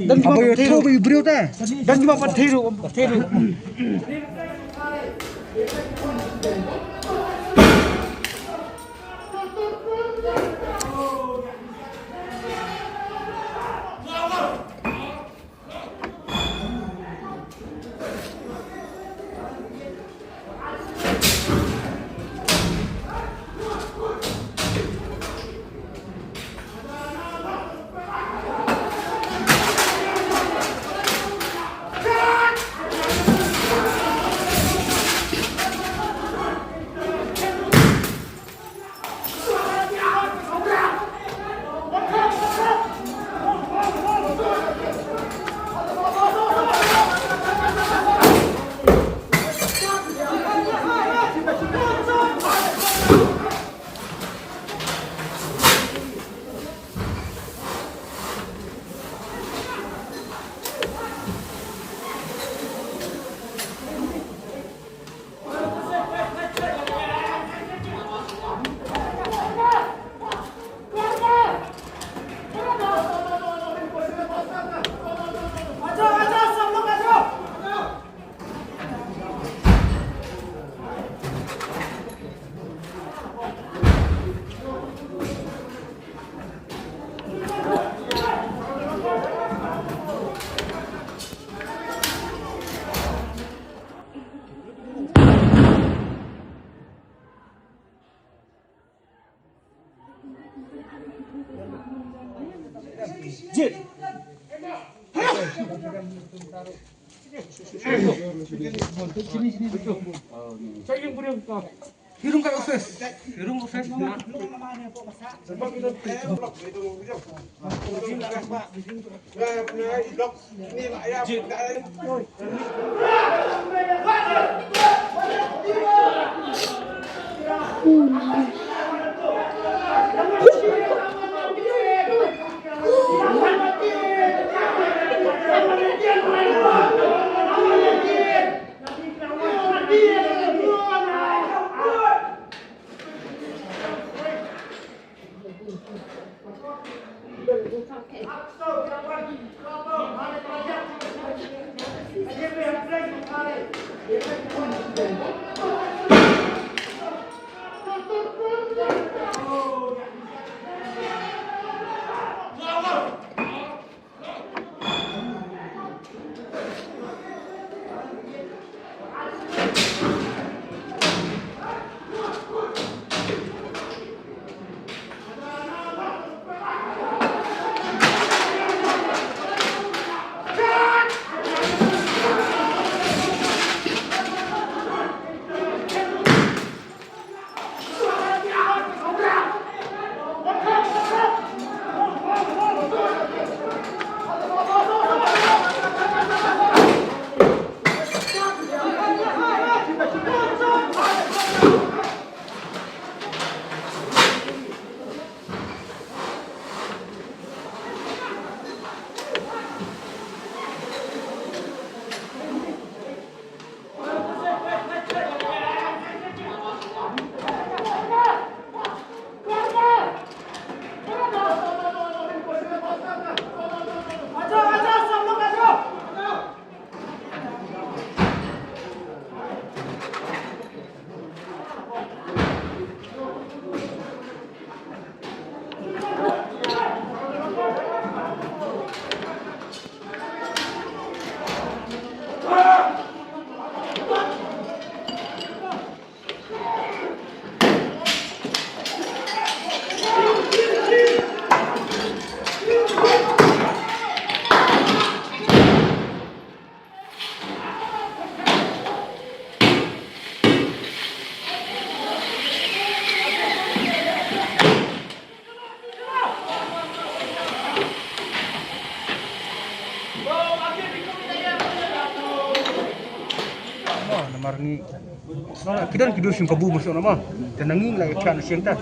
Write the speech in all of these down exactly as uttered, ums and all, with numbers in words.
Dan jubab Aba ïa pynthei ruh. Thoh ba ïa briew te. Dan jubab pynthei ruh, pynthei ruh. Hirung ka office. Hirung office. Namar ngi, ki don ki dur shim kabu masuk namar. Te ngi la ïa pyrshang sha ïing ta.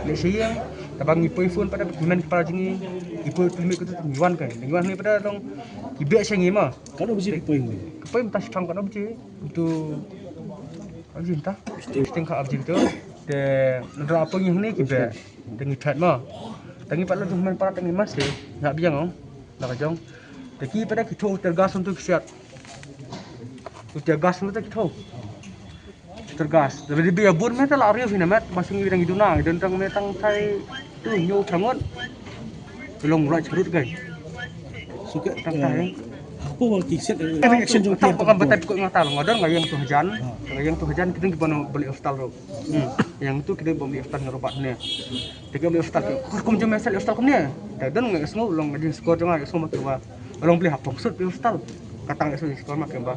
Lehse ïing, taba ngi poi phone pada ki hynmen ki para jong ngi, ki poi pynmih kito ngi wan kai. Ngi wan hangne pada long ki beh sha ngi ma. Katno baje ki poi ngi? Ki poi mynta shiphang katno baje. Kito, katno baje mynta? Shiteng khatar baje kito. Te nda apa ngi huni ki be. Te ngi chat ma. Te ngi pat la tu men para te ngi mas te. Nga biang ong. La ka jong. Te ki pada ki tho tear gas untuk siat. Tu tear gas untuk ki tho. Tear gas. Te bi bun met la riu hina met. Masing ngi dang iduna. Dang dang met tang thai. Tu nyu changot. Long raj rut gai. Suka tang thai. Hapo ki set reaction jong ki. Tang pakan batai pukul ngata long. Adon nga yang tu hajan. Nga yang tu hajan kita ki bono beli hostel ro. Hmm. Yang tu kita bom di hostel ngerobat ne. Kita bom di hostel ke. Kum jom mesel hostel kum ne. Te don ngai sngo long ngai skor jong ngai sngo ma ke ba. Long beli hapong sut di hostel. Katang ngai sngo skor ma ke ba.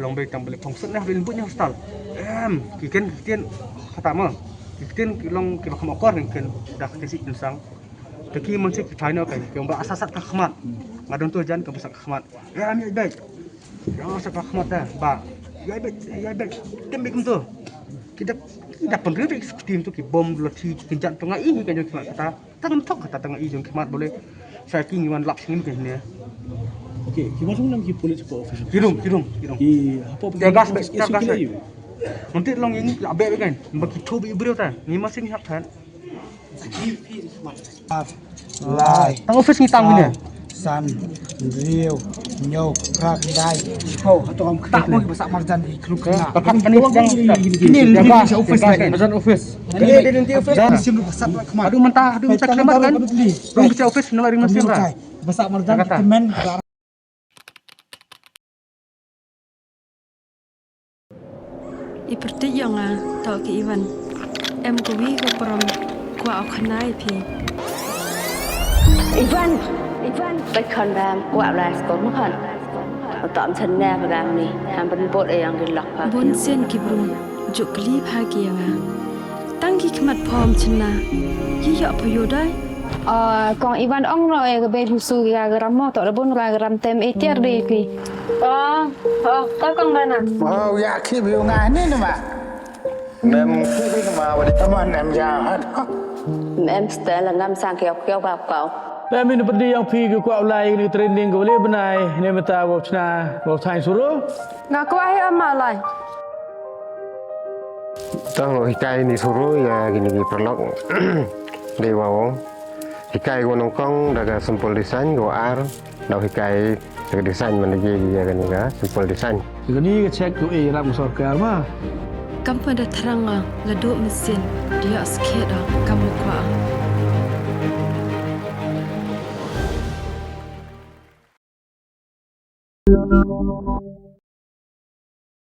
Long beli tang beli pong sut ne beli but ne hostel. Em, kiken kiken kata ma. Kiken long ke ba kham akor kiken dah ke si insang. Te ki man si ki china ke ke ba asasat ka khmat. Ngadon tu jan ke ba sat ka khmat. Em, ya baik. Yang sa ka khmat da ba. Ya baik, ya baik. Tem bik tu. Kita kita pun ri tim tu ki bom lo ti ki jat tu ngai kan jong khmat kata. Tang tok kata tang i jong khmat boleh. Sa ki ngi wan lap sini ke ne. Okay, ki masuk nam ki police ko office. Ki dum, ki dum, ki dum. Ki apa? Tear gas baik, tear gas baik. Nanti long yang la be kan. Ba ki tu bi bro ta. Ni masing hak tan. Lai. Tang office ngi tang mine. San, riu, nyau, prak, dai. Ho, hato am kata mo ki basa marjan di kluk kena. Pakat kani sedang. Kini di office lagi. Marjan office. Kini di nanti office. Sim lu basa kema. Aduh mentah, aduh mentah kema kan. Rung kita office nang ring masih lah. Basa marjan kemen. I pyrthei ïa nga, to ki Ivan. Em ka wi ka prom, kwah u khynnai phi. Ivan! Ivan! Peit khon bam, kwah lai skor ma khon. Uta am chen ne ka dang ni, ham ban bot e yang ki lok pha. Bun sien ki brung, juk kli pha ki ïa nga. Tang ki khmat phom chen na, ki ïa pha ïodai. Ah, kong Ivan ong no e ka bei husu ki ka gram mo, to da bun ka gram tem e tiar dei phi. Oh, oh, ka kong bana. Oh, ya ki bi nga ni nama. Mem ki bi nama wadi. Taman em ya hat. Mem stel ngam sang kiau kiau ka kau. Mem in pyrdi yang phi ki kwah lai ni training ko le benai ne meta ko chna ko thai suru. Nga kwah he ama lai. Tang hikai ni suru ya kini ki paralok. Dei wa ong. Hikai ko nongkong da ka simple design ko ar. Dau hikai ka design man lagi ïa kane ka simple design. Kane ka check tu eh ram sorkar ma. Kam pat da thrang nga la duk mesin dia skhet da kam kwah.